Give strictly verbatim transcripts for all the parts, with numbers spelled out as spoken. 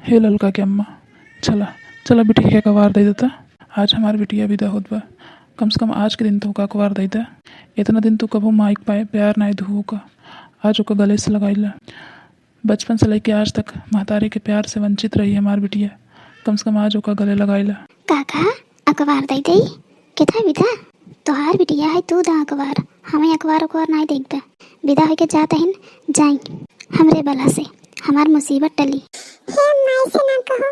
हे ललका के अम्मा, चला, चला बिटिया के अकवार दइ देता। आज हमार बिटिया बिदा होत बा, कम से कम आज के दिन तोहका अकवार दइ दा। इतना दिन तू कबहू माई के पाए प्यार नाई दुहू का, आज ओका गले से लगाइला। बचपन से लइके आज तक महतारी के प्यार से वंचित रही हमार बिटिया, कम से कम आज ओका गले लगाइला। का कहा? अकवार दइ देई? केथा बिदा? तोहार बिटिया है, तू दा अकवार, हमें अकवार उकवार नाई देखबे। बिदा होइके जात हइन, जाई हमरे बला से, हमार मुसीबत टली। हे अम्मा, ऐसे ना कहो,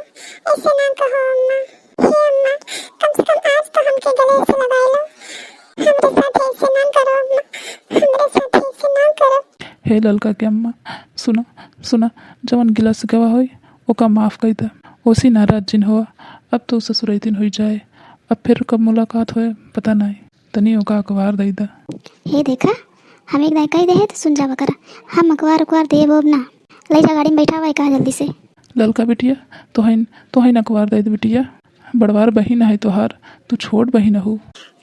ऐसे ना कहो अम्मा। हे अम्मा, कम से कम आज तो हमके गले से लगाई लो। हमरे साथ ऐसे ना करो अम्मा, हमरे साथ ऐसे ना करो। हे ललका के अम्मा, सुना, सुना, जवन गिला शिकवा होई, ओका माफ कइ दा। ओसी नाराज जिन होवा, अब तो ससुरैतिन होई जाए, अब फिर कब मुलाकात होए, पता नाई। तनी ओका अकवार दइ दा। हे देखा, हम एक दाई कहि देहे त सुन जावा करा। हम अकवार उकवार देब ओब ना। लइ जा गाड़ी में बैठावा एका जल्दी से। ललका बिटिया, तोहइन, तोहइन अकवार दइ दे बिटिया। बड़वार बहिन है तोहार, तू छोट बहिन हऊ।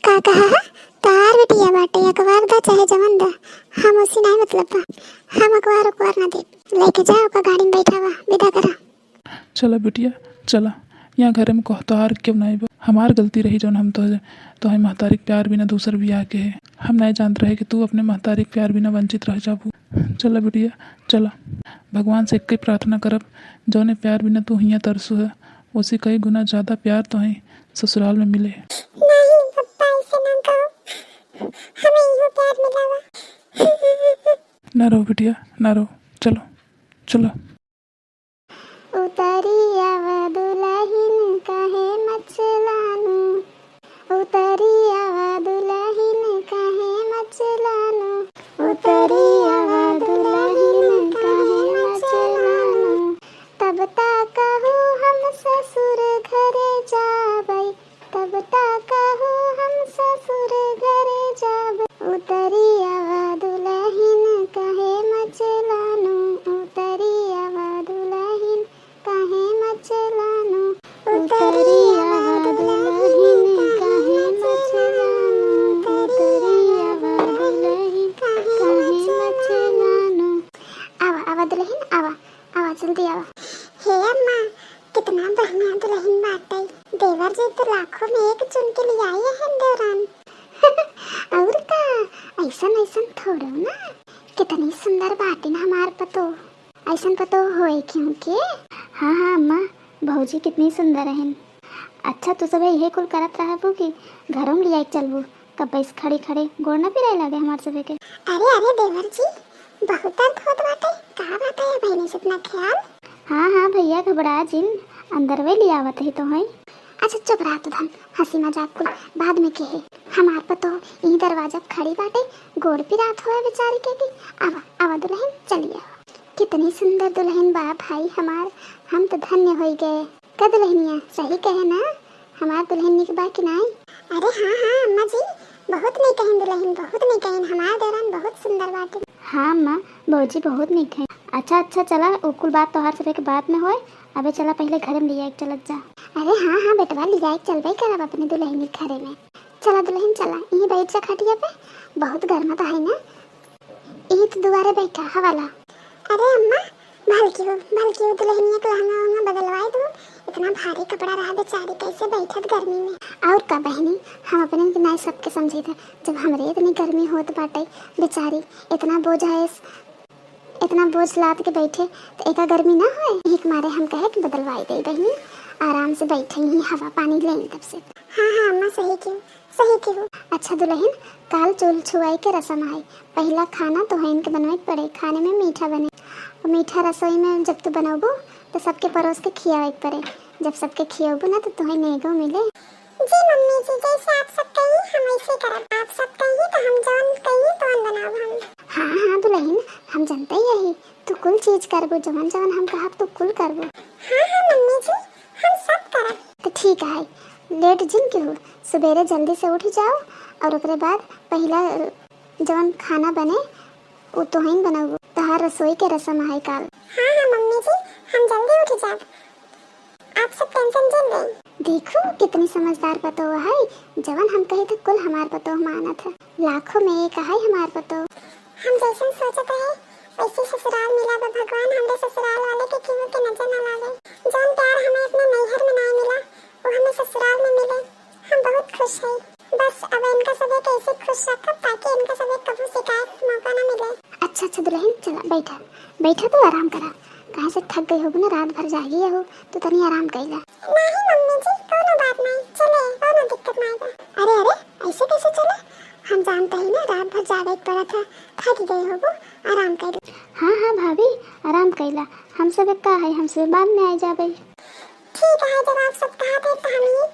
का कहा है? तोहार बिटिया बाटे, अकवार दा चाहे जवन दा, हम ओसी नाई मतलब बा। हम अकवार उकवार ना देब। लइके जा ओका गाड़ी में बैठावा, बिदा करा। चला बिटिया, चला। यहाँ घरे में कह तोहार केहू नाई बा। हमार गलती रही जौन हम तोहे, तोहे महतारी के प्यार बिना दूसर बियाह के है। हम नाई जानत रहे कि तू अपने महतारी के प्यार बिना वंचित रह जाबू। चला बिटिया, चला। भगवान से एक्के प्रार्थना करब, जौने प्यार बिना तू हियाँ तरसू है, ओसे कई गुना ज्यादा प्यार तोहे ससुराल में मिले। नहीं पप्पा, ऐसे ना कहो, हमें इहो प्यार मिला बा। ना रो बिटिया, ना रो, चलो, चलो। उतरी आवा दुलहिन काहे मचलानु, उतरी आवा दुलहिन काहे मचलानु, उतरी आवा दुलहिन काहे मचलानु। तब ता कहू हम ससुर घरे जाबै, तब ता कहू हम ससुर घरे जाबै। उतरी आवा दुलहिन काहे मचलानु, उतरी आवा दुलहिन काहे मचलानु, उतरी आवा दुलहिन काहे मचलानु, उतरी आवा दुलहिन काहे मचलानु। आवा, आवा दुलहिन, आवा, आवा, जल्दी आवा। हे अम्मा, कितना बढ़िया दुलहिन बाटे। देवर जी तो लाखों में एक चुन के लियाए हैं देवरान। और का, ऐसन ऐसन थोड़ो ना, कितनी सुंदर बाटिन हमार पतोह। ऐसन पतोह होए क्यों के? हाँ, हाँ अम्मा, भौजी कितनी सुंदर हइन। अच्छा, तू सब इहे कुल करत रहबू कि घरों में लियाई के चलबू? कब से खड़ी खड़ी गोड़ न पिराए लागे हमार सभे के। अरे, अरे देवर जी, बहुत दर्द होत बाटे, का बात है बहिनी से इतना ख्याल? हाँ, हाँ भैया, घबरा जिन, अंदरवे लियावत ही तो है। अच्छा चुप रहा तू धन, हंसी मजाक कुल बाद में के है। हमार पतोह ई दरवाजा पे खड़ी बाटे, गोड़ पिरात होए बेचारी के कि। आवा, आवा दुलहिन, चली आवा। कितनी सुंदर दुलहिन बा भाई हमार, हम तो धन्य होई गए। का दुलहिनिया, सही कहे ना, हमार दुलहिन निक बा कि नाई? अरे हाँ, हाँ अम्मा जी, बहुत निक हइन दुलहिन, बहुत निक हइन, हमार देवरान बहुत सुंदर बाटे। हाँ अम्मा, भौजी बहुत निक है। अच्छा, अच्छा, चला, उ कुल बात तोहार सभे के बाद में होए, अबे चला पहिले घरे में लियाई के चलत जा। अरे हाँ, हाँ बेटवा, लियाई के चलबे करब अपने दुलहिनी के घरे में। चला दुलहिन, चला, यहीं बैठ जा खटिया पे, बहुत गर्मा तो है ना, यहीं तो दुआरे बैठा, हवा ला। अरे अम्मा, भलकी हो, भलकी हो, दुलहिनिया के लहंगा वहंगा बदलवाए दो, इतना भारी कपड़ा रहा बेचारी, कैसे बैठत गर्मी में। और का बहनी, हम अपने के नाई सबके समझे थे, जब हमरे इतनी गर्मी होत बाटे, बेचारी इतना बोझ है, इतना बोझ लाद के बैठे, तो एका गर्मी ना होए? यही के मारे हम कहे कि बदलवाई दे बहनी, आराम से बैठे ही हवा पानी लें तब से। हाँ, हाँ अम्मा, सही क्यों, सही क्यों। अच्छा दुलहिन, काल चूल छुआई के रसम है, पहिला खाना तोहइन के बनवाई के पड़े, खाने में मीठा बने। और मीठा रसोई में जब तू बनौबू, तो सबके परोस के खियावे के पड़े। जब सबके खियौबू ना, तो तोहे नेगो मिले। जी मम्मी जी, जैसे आप सब कही हम वैसे करब। आप सब कही तो हम जवन कही तवन बनाब हम। हाँ, हाँ दुलहिन, हम जनते ही यही, तू कुल चीज करबू, जवन जवन हम कहब तू कुल करबू। हाँ, हाँ मम्मी जी, हम सब करब। तो ठीक है, लेट जिन केहू, सुबेरे जल्दी से उठ जाओ और ओकरे बाद पहिला जवन खाना बने उ तोहइन बनौबू। तोहार रसोई के रसम है काल। हाँ, हाँ मम्मी जी, हम जल्दी उठ जाब। आप सब टेंशन जिन लें। देखो कितनी समझदार पतोह है, जवन हम कही तो कुल हमार पतोह मानत है। लाखों में एक है हमार पतोह। हम जैसन सोचत है वैसे ससुराल मिला बा भगवान, हमरे ससुराल वाले के केहू के नजर ना लागे। जो गई होबू ना, रात भर जागी हो, तू तनी आराम कइला। नाही मम्मी जी, कोनो बात नाही, चले, कोनो दिक्कत नाही बा। अरे, अरे, ऐसे कैसे चले? हम जानते ही ना, रात भर जागे के पड़ा था, थक गई होबू, आराम कइला। हाँ, हाँ भाभी, आराम कइला, हम सब का है, हम सब बाद में आ जाबे। ठीक है, जब आप सब कहा थे तो हम ही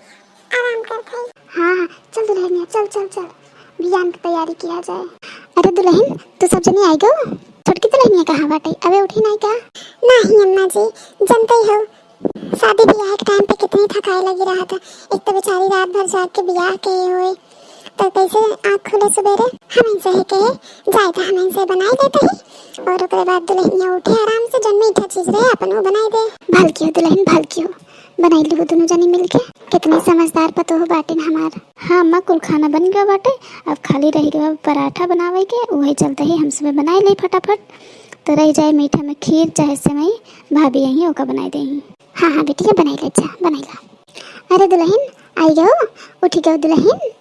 आराम करत हई। हाँ, हाँ, चल दुल्हनिया, चल, चल, चल, बियान की तैयारी किया जाए। अरे दुल्हन, तू सब जनी आई गो? छोटकी दुल्हनिया कहाँ बाटे? अबे उठी नाही का? नाही अम्मा जी, जनते ही हो, शादी ब्याह के टाइम पे कितनी थकाई लगी रहत है। एक तो बेचारी रात भर जाग के ब्याह के होए, तो कैसे आँख खुले सुबेरे? हम इनसे ही कहे, जाए तो हम इनसे बनाई देते ही, और ओकरे बाद दुल्हनिया उठे आराम से, जन मीठा चीज रहे अपन वो बनाई दे। भल कियो दुल्हन, भल कियो, बनाई लू दोनों जनी मिलके। कितनी समझदार पतोह बाटिन हमार। हाँ अम्मा, कुल खाना बन गया बाटे, अब खाली रह गया पराठा बनावे के, वही चलते ही हम सब बनाई ले फटाफट। तो रह जाए मीठा में खीर चाहे सेवई, भाभी यहीं ओका बनाई देही। हाँ, हाँ बिटिया, बनाई ले जा, बनाई ला। अरे दुल्हन, आई गयो, उठी गयो दुल्हन।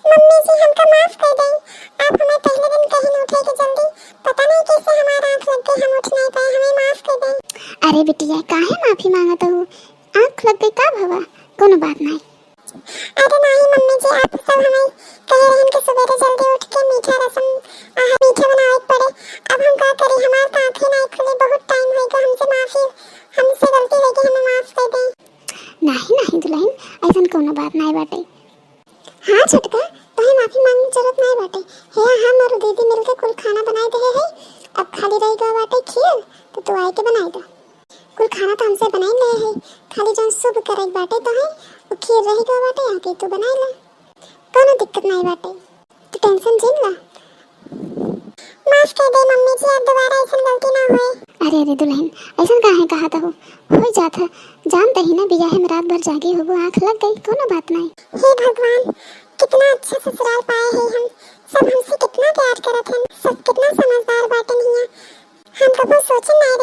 मम्मी जी, हमका माफ कर देई, आप हमें पहले दिन कहीं उठे के जल्दी, पता नहीं कैसे हमार आँख लग गई, हम उठ नहीं पाए, हमें माफ कर देई। अरे बिटिया, काहे माफी मांगत हो? आँख लग गई का भवा? कोनो बात नहीं। अरे नाही मम्मी जी, आप सब हमें कहे रहन के सुबेरे जल्दी उठ के मीठा रसम, आहा, मीठा बनावे के पड़े। अब हम का करी, हमार तो आँखें नहीं खुली, बहुत टाइम हो गया, हमसे माफी, हमसे गलती हो गई, हमें माफ कर दें। नाही, नाही दुल्हन, ऐसन कोनो बात नहीं बाटे। हाँ छोटका, तोहे माफी मांगे के जरूरत नहीं बाटे। हे, हम और दीदी मिलके कुल खाना बनाए दे है, अब खाली रह गया बाटे खीर, तो तू आए के बनाए दे। कुल खाना तो हमसे बनाई ले है, खाली जौन शुभ करे के बाटे तोहे, वो खीर रह गया बाटे, आके तू बनाए ले, कोनो दिक्कत नहीं बाटे, तू टेंशन जिन ला। माफ कर दे मम्मी जी, अब दोबारा ऐसन गलती ना होए। अरे, अरे दुल्हन, ऐसन काहे कहत हो? हो जात है, जानते ही ना, बियाह में रात भर जागी होबो, आँख लग गई, कोनो बात नहीं। हे भगवान, कितना अच्छा ससुराल पाए हैं हम, सब हमसे कितना प्यार करत हैं, सब कितना समझदार बाटे हियाँ। हम कबो सोचे नहीं